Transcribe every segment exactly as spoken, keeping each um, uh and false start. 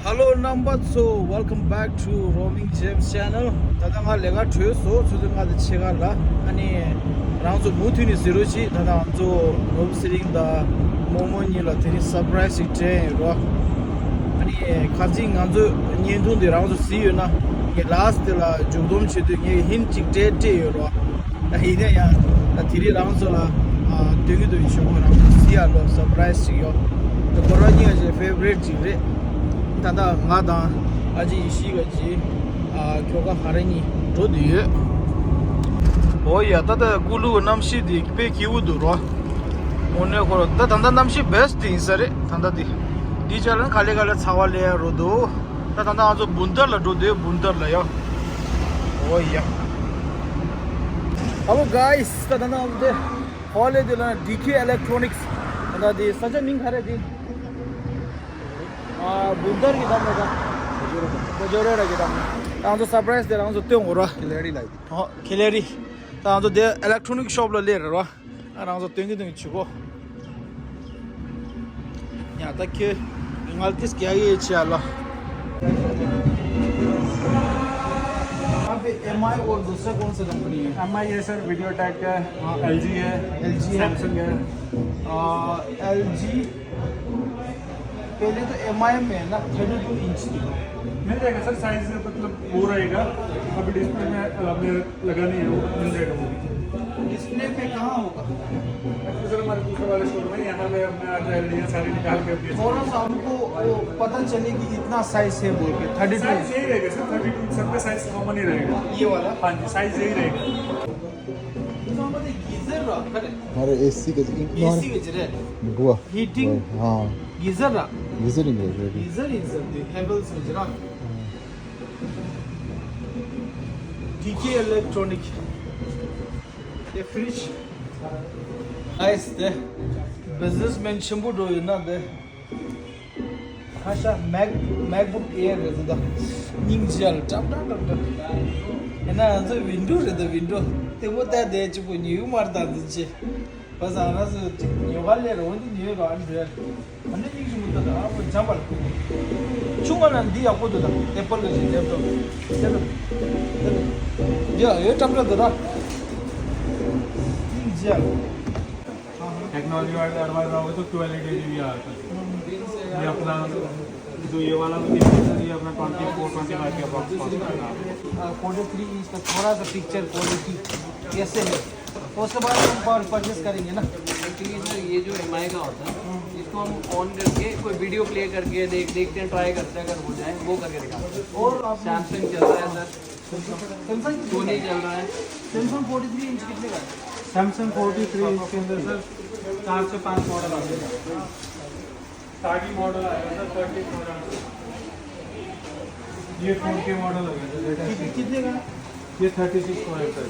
Hello རྣམ་པ་ཚོ། Welcome back to Roaming James channel. ད་ལྟ་ང་ལས་ཀ་གྲོལ་སོང་། ཆུ་ཚོད་ལྔ་དང་ཕྱེད་ཀ་ལ། ཨ་ནི་རང་ཚོ་མུ་མཐུད་ནས་གཟིགས་རོགས་གྱིས། ད་ལྟ་ང་ཚོ་ནོར་བུ་ཚེ་རིང་དང་རྨོ་མོ་གཉིས་ལ་དེ་རིང་སར་པ་རའི་སི་ཞིག་སྤྲད་ཡོད་རོ། ཨ་ནི་ཁ་སང་ང་ཚོ་བརྙན་ཐུང་དེ་རང་ཚོ་གཟིགས་ཡོད་ན། ངས་ལཱ་སི་ཊི་དེ་ལ་མཇུག་སྡོམ་བྱེད་དུས་ངས་ཧིན་ཊི་ཅིག་སྤྲད་སྤྲད་ཡོད་རོ། ད་ཡིན་ན་ཡང་ད་དེ་རིང་རང་ཚོ་ལ་ཨ་སྟོན་གྱི་འདུག་ཡིན་ཤོག་རང་ཚོ་གཟིགས་ཡ་ལོ། སར་པ་རའི་སི་ཞིག་ཡོད། ད་ཁོ་རང་གཉིས་ཀྱི་ཕེ་ཝ་རི་ཊི་ཅིག་རེད། ད་ལྟ་ང་དང་ཨ་ཅེ་ཡེ་ཤེས་ཀྱི་ཨ་ཁྱོ་ག་ཧ་ར་གཉིས་འགྲོ་འདོད་ཡོད། འོ་ཡ། ད་ལྟ་ཀུ་ལུ་གནམ་གཤིས་འདི་དཔེ་སྐྱིད་པོ་འདུག་རོ། དངོས་གནས་ཁོ་ར་ད་ད་ལྟ་གནམ་གཤིས་བེ་སི་ཊི་ཡིན་ས་རེད། ད་ལྟ་འདི་འདི་ཅག་ལ་ག་ལེ་ག་ལེ་ཚ་བ་ལེ་ཡ་རོ་འདུག་ད་ད་ལྟ་ང་ཚོ་བུན་ཏར་ལ་འགྲོ་འདོད། བུན་ཏར་ལ་ཡ། འོ་ཡ། Hello guys. ད་ད་ལྟ་ང་ཚོ་དེ་ཧོ་ལེ་དེ་ལ་ཌི་ཁེ་ཨི་ལེག་ཊོ་ནིག་སི། ད་ལྟ་དེ་ས་ཆ་མིང་ག་རེ་དེ། ཨ་བུན་ཏར་གྱི་དང་མེད་ད། ཇོ་རེ་ར་གི་དང་། ད་ང་ཚོ་སར་པ་རའི་སི་དེ་རང་ཚོ་སྟོན་དགོས་ར། ཁེ་ལེ་རི་ལ་ཡིན། ཨོ་ཁེ་ལེ་རི། ད་ང་ཚོ་དེ་ཨི་ལེག་ཊོ་ནིག་ཤོབ་ལ་སླེབས་རེད་ར། ཨ་རང་ཚོ་སྟོན་གྱི་སྟོན་གྱི་བྱེད་གོ། ཡ་ད་ཁྱོད་ངལ་ཏིས་རྒྱག་ཡས་བྱས་ལ། आप एम आई और दूसरा कौन सा कंपनी है? एम आई है सर, वीडियोटेक है, हाँ। एल जी है, एल जी है। सैमसंग है। आ, एल जी। पहले तो एम आई में है ना, थर्टी टू इंच थी। मिल जाएगा सर, साइज मतलब वो रहेगा, अभी डिस्प्ले में, अ, में लगा नहीं है, वो मिल जाएगा वो भी। डिस्प्ले पे कहाँ होगा? एक्चुअली सर, हमारे दूसरे वाले शोरूम है, यहाँ पे हमने आज एलडीएल सारे निकाल के बेच दिए। थोड़ा सा हमको वो पता चले कि इतना साइज है बोल के, थर्टी टू। साइज यही रहेगा सर, थर्टी टू सब पे साइज कॉमन ही रहेगा। ये वाला? हाँ जी, साइज यही रहेगा। तो हमारे गीजर रहा, अरे। हमारे एसी का जी, एसी का जी रे। बुआ। हीटिंग। हाँ। गीजर रहा। गीजर ही मिल रहा है। गीजर ही सर, हेवल्स में जरा। हाँ। टीके इलेक्ट्रॉनिक। ये फ्रिज। Nice they. बिजनेसमैन ཆེན་པོ་འགྲོ་ཡོད་ན་དེ། ཁ་ཤ་མེག་མེག་བུག་ཨེར་རེད་འདུག་ད། སྙིང་རྗེ་ལ་ཀྲབ་ཀྲབ་ཀྲབ་ཀྲབ། ཡིན་ན་ང་ཚོ་ཝིན་ཌོ་རེད་ད། ཝིན་ཌོ་ལྟད་མོ་ལྟ་བསྡད་ཅིག་པོ་ཉོ་གི་མ་རེད་ད་འདི་ཅི། བ་ཟ་ང་ཚོ་ཅིག་ཉོ་ག་སླེབས་རེད། འོན་ཏེ་ཉོས་རོགས་ཨ་འདྲ། ཨ་ནི་སྙིང་རྗེ་མོ་ལྟ་ད། ཨ་ཕོ་འཇམ་པ་ལ། ཆུང་བ་ལ་འདི་ཡག་པོ་འདུག་ད། ཨེ་པལ་ལ་ཞིག་ལེབ་ཊོབ། ལེབ་ཊོབ། ལེབ་ཊོབ། འདི་ཡ་ཡོད་ཀྲབ་ཀྲབ་འདུག་ད། སྙིང་རྗེ་ལ། टेक्नोलॉजी वाले दरबार रहोगे तो क्वालिटी भी आता है। ये अपना जो ये वाला भी देखिए सर, ये अपना ट्वेंटी फोर ट्वेंटी फाइव के अप्रॉक्स कॉस्ट आएगा। फोर्टी थ्री इंच का थोड़ा सा पिक्चर क्वालिटी कैसे है, तो उसके बाद हम पर परचेज करेंगे ना। एक्चुअली सर, ये जो एम आई का होता है, इसको हम ऑन करके कोई वीडियो प्ले करके देख देखते हैं, ट्राई करते हैं, अगर हो जाए वो करके दिखाते हैं। और आप सैमसंग चल रहा है सर, सैमसंग सोनी चल रहा है। सैमसंग फोर्टी थ्री इंच कितने का है? सैमसंग फोर्टी थ्री इंच के अंदर सर चार से पाँच मॉडल आ जाएगा। थर्टी मॉडल आएगा सर, थर्टी मॉडल। ये फोर के मॉडल आ गया सर, लेटेस्ट। कितने का? ये थर्टी सिक्स का है सर,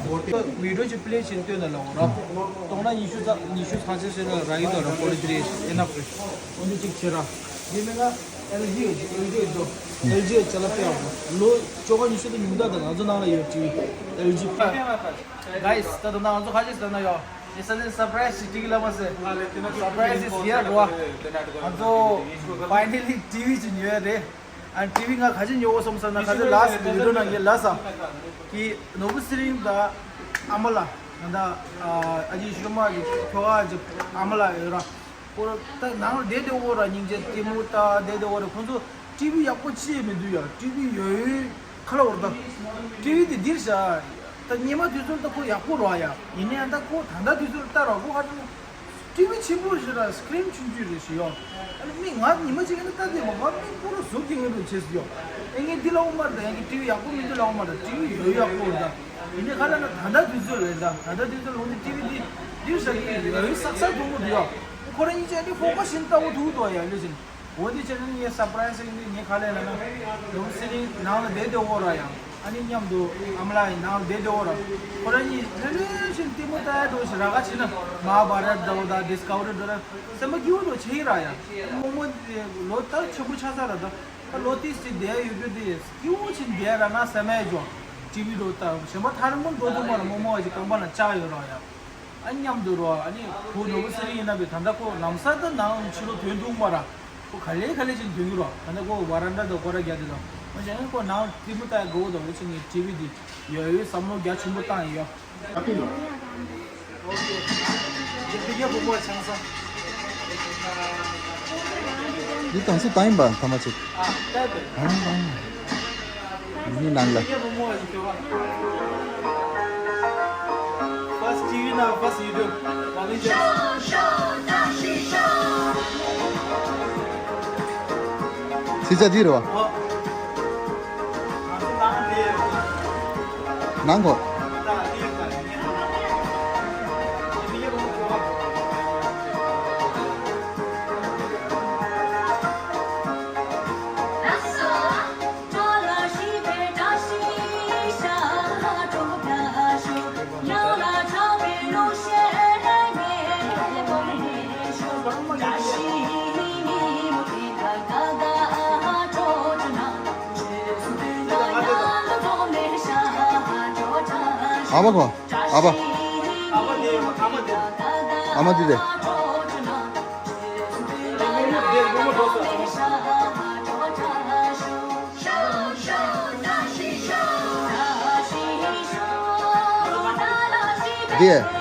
फोर्टी। वीडियो जो प्ले चिंते ना लो रा। तो ना इशू था, इशू था से ना राइट और फोर्टी थ्री एनफ। उन्हें चेक चेरा। ये मेरा एल जी है, एल जी है जो। एल जी है चला पे आओ। लो, चोगा निशु तो न्यूदा था, जो ना ये टीवी। L G. गाइस, तो ना जो खाजे तो ना यो। ये सर सरप्राइज टीवी लगा से। सरप्राइज इज हियर, वाह। हम तो फाइनली टीवी जो न्यू है रे। एंड टीवी का खाजे न्यू वो समसा ना खाजे लास्ट वीडियो ना ये लासा। कि नोबुसिरिंग दा अमला। दा अजी शुमा की थोड़ा जो अमला योरा। ཁོ་ད་ནང་ལ་བསྡད་དེ་འོ་ར། སྙིང་རྗེ་ལྟད་མོ་ལྟ་བསྡད་དེ་འོ་ར། ཁོང་ཚོ་ཊི་ཝི་ཡག་པོ་ཅི་ཡང་མི་འདུག་ཡ། ཊི་ཝི་ཡོད་ཡོད་ཁ་ལ་འོར་ད། ཊི་ཝི་དེ་འདིར་བཞག་ད་སྙེ་མ་དུས་ཚོད་ད་ཁོ་ཡག་པོ་རོ་ཡ། ཡིན་ནའི་ད་ཁོ་ད་ལྟ་དུས་ཚོད་ལྟ་ར་ཁོ་ཧ་ཅང་ཊི་ཝི་ཆེན་པོ་ཞིག་ར། སི་ཀི་རིན་ཆུང་ཆུང་རེད་ཞིག་ཡོ། ཨ་ནི་མི་ང་ཉི་མ་གཅིག་ཡིན་ན་ལྟ་དེ་མ་ང་མི་པོ་ར་ཟུག་གི་ངེས་རུ་བྱེད་སི་ཡོ། ཨེ་ངས་འདི་ལ་འོ་མ་ར་ད། ཡང་གི་ཊི་ཝི་ཡག་པོ་མི་འདུག་ལ་འོ་མ་ར། ཊི་ཝི་ཡོད་ཡག་པོ་ར་ད། ཡིན་ནའི་ཁ་ལ་ན་ད་ལྟ་དུས་ཚོད་རེད་ད། ད་ལྟ་དུས་ཚོད་ལོང་དེ་ཊི་ཝི་དེ་འདིར་བཞག་གི་ཡོད་ཡོད་སག་སག་དུ་མོ་འདུག་ཡ། ཁོ་རང་གཉིས་ཆ་ནི་ཧྥོ་ཁ་ཤིན་ལྟ་བུ་ཐུག་འདུག་ཡ། ལུས་ཟིན། འོ་དེ་བྱས་ན་ངས་སར་པ་རའི་ཟི་ཡིན་དུས་ངས་ག་ལས་ལབ་ན། ལུང་སི་ནི་ནང་ལ་བསྡད་དེ་འོ་ར་ཡང་། ཨ་ནི་མཉམ་དུ་ཨ་མ་ལགས་ཡི་ནང་ལ་བསྡད་དེ་འོ་ར། ཁོ་རང་གཉིས་རེ་རེ་བཞིན་ལྟད་མོ་ལྟ་ཡ་འགྲོ་ཞིག་ར་ག་བྱས་ན། མ་ཧཱ་བྷ་རད་འདྲ་བོ་དང་ཌིས་ཁ་ཝ་རི་འདྲ་བོ་དང་སེམས་པ་སྐྱིད་པོ་འགྲོ་བྱེད་ཀྱི་ར་ཡ། རྨོ་མོ་ལོ་ལྟར་ཆེན་པོ་ཆགས་ཚར་ར་ད། ད་ལོ་ཏིས་ཏི་བསྡད་ཡོད་རྒྱུ་དེ་སྐྱིད་པོ་ཕྱིན་བསྡད་ར་ན་སེམས་ཡ་འཇོག་ཊི་ཝི་འགྲོ་ལྟ་གཞན་པ་ཐ་རིང་མོ་འགྲོ་ཐུབ་མ་ར། རྨོ་མོ་བ་ཞིག་རྐང་པ་ན་བཅག་ཡོད་ར་ཡ། ཨ་མཉམ་དུ་རོ། ཨ་ནི་བུ་ནོར་བུ་ཚེ་རིང་ཡིན་ན་བས་ད་ལྟ་ཁོ་ལམ་སང་ད་ནང་ཕྱི་ལོགས་ཐོན་ཐུབ་མ་ར། ཁོ་ག་ལེ་ག་ལེ་ཅིག་འདོན་གི་རོགས། ད་ནི་ཁོ་ཝ་རན་ཌ་དང་སྐོར་ར་རྒྱག་དེ་དང་། ཨོ་ཅེ་ཁོ་ནང་ལྟད་མོ་ལྟ་ཡ་དགའ་བོ་དང་། ཨོ་ཅེ་ངས་ཊི་ཝི་དེ་ཡོད་ཡོད་བསམ་བློ་རྒྱ་ཆེན་པོ་བཏང་ཡོད། ཨ་ཕི་ལོ། འདི་དང་སུ་བཏང་ཡིན་པ་ཐ་མ་ཅིག་ཨ། བཏང་བཏང་། མི་ནང་ལ། First T V now, first YouTube. ཚིག་ཆ་འདི་རེད་བ། ནང་གོ། ཨ་མ་གོ། ཨ་ཕ། ཨ་མ་འདི་དེ། འདི།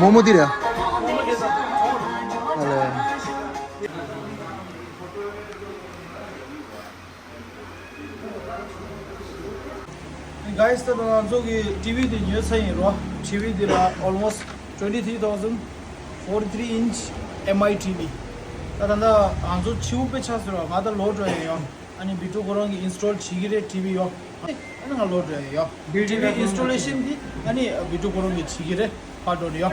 རྨོ་མོ་འདི་རེད། ཨ་ལེ། Guys, ད་ལྟ་ང་ཚོ་གི་ཊི་ཝི་དེ་ཉོས་ཚར་ཡིན་རོ། ཊི་ཝི་དེ་ལ་almost twenty three thousand forty three inch M I T V། ད་ད་ལྟ་ང་ཚོ་ཕྱི་པོ་དཔེ་ཆགས་སོང་རོ། ང་ད་ལོག་འགྲོ་ཡིན་ཡོ། ཨ་ནི་བི་ཀྲུ་ཁོ་རང་གི་ཨིན་སི་ཊོལ་བྱེད་ཀྱི་རེད་ཊི་ཝི་ཡོ། ཨ་ནི་ང་ལོག་འགྲོ་ཡིན་ཡོ། ཊི་ཝི་ཨིན་སི་ཊོ་ལེ་ཤན་དེ་ཨ་ནི་བི་ཀྲུ་ཁོ་རང་གི་བྱེད་ཀྱི་རེད། ཕར་འགྲོ་ནས་ཡོ།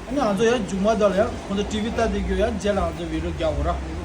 ཨ་ནི་ང་ཚོ་ཡང་མཇུག་མ་དག་ལ་ཡང་ཁོང་ཚོ་ཊི་ཝི་ལྟ་བསྡད་རྒྱུ་ཡང་རྗེས་ལ་ང་ཚོ་བི་ཌི་ཡོ་རྒྱག་དགོས་ར།